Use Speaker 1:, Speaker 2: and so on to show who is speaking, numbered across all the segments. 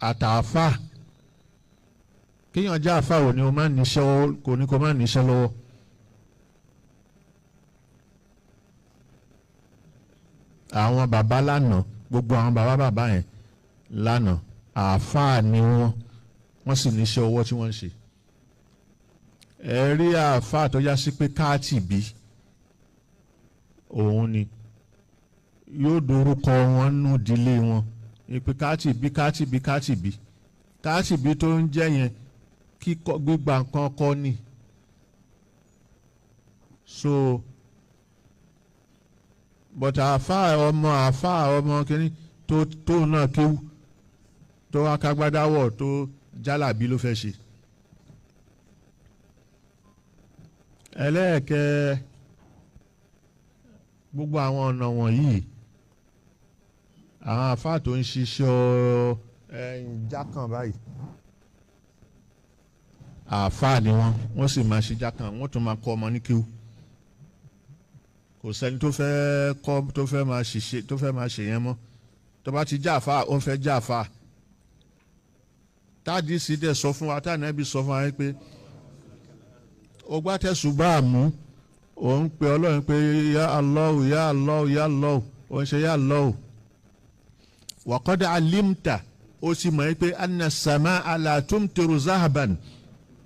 Speaker 1: Àtàfà kéèyàn jẹ́ àfà ò ní o máa níṣẹ́, kò ní kó máa níṣẹ́ lọ́wọ́. Àwọn bàbá lánàá, gbogbo àwọn bàbá bàbá yẹn lánàá, àáfàá ni wọ́n, wọ́n sì níṣẹ́ ọwọ́ tí wọ́n ń ṣe. Ẹ rí àáfàá tó já sí pé káàtì bí òun ni yóò dorúkọ wọn nù ìdílé wọn, ìpè káàtì bí káàtì bí káàtì bí káàtì bí tó ń jẹ́ yẹn, kíkọ́ gbígba nǹkan kọ́ ni. So but àáfàá ọmọ, àáfàá ọmọ kínní tó náà kéwú, tó wá kágbádáwọ̀, tó jálàbí ló fẹ́ ṣe. Ẹlẹ́ẹ̀kẹ́ gbogbo àwọn ọ̀nà wọ̀nyí, àwọn àáfàá tó ń ṣiṣẹ́ jákàn báyìí, àáfàá ni wọ́n, wọ́n sì máa ṣe jákàn, wọ́n tún máa kọ́ ọmọ ní kéwú. Kò sẹ́ni tó fẹ́ kọ́, tó fẹ́ máa ṣiṣẹ́, tó fẹ́ máa ṣe yẹn mọ́. Tó bá ti já àáfàá, ó ń fẹ́ já àáfàá. Táàdì sì dẹ̀ sọ fún wa, táàdì náà bí sọ fún wa pé ó gbá tẹ̀sùn bá a mú, òun pe Ọlọ́run pé ya Allahu ya Allahu ya Allahu, òun ṣe ya Allahu. Wa qad alimta, ó sì mọ̀ pé anna samaa la tumtiru zahaban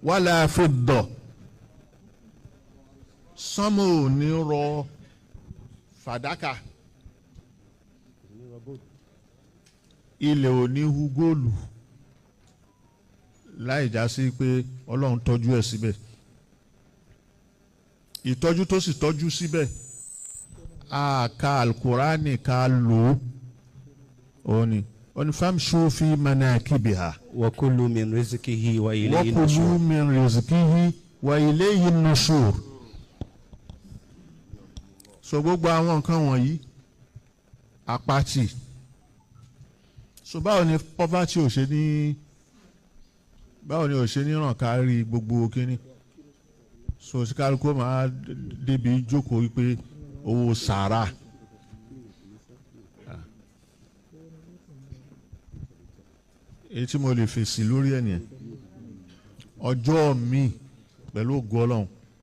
Speaker 1: wala fidda, sánmọ̀ ò ní rọ fàdákà, ilẹ̀ ò ní hu góòlù, láì já sí pé Ọlọ́run tọ́jú ẹ̀ síbẹ̀. Ìtọ́jú tó sì tọ́jú síbẹ̀, a ka alukurani ká lò ó ní ó ní famshu fi manakibiha.
Speaker 2: Wa kulu min rizqihi wa ilayhi
Speaker 1: wa kulu min rizqihi wa ilayhi nushur. So gbogbo àwọn nǹkan wọ̀nyí apáti. So báwo ni poverty ò ṣe ní, báwo ni ò ṣe ní ràn kárí gbogbo kínní? So kálukú máa débi jókòó wípé owó sàrà. Èyí tí mo lè fèsì lórí ẹ̀ nìyẹn. Ọjọ́ mi pẹ̀lú ògo Ọlọ́run,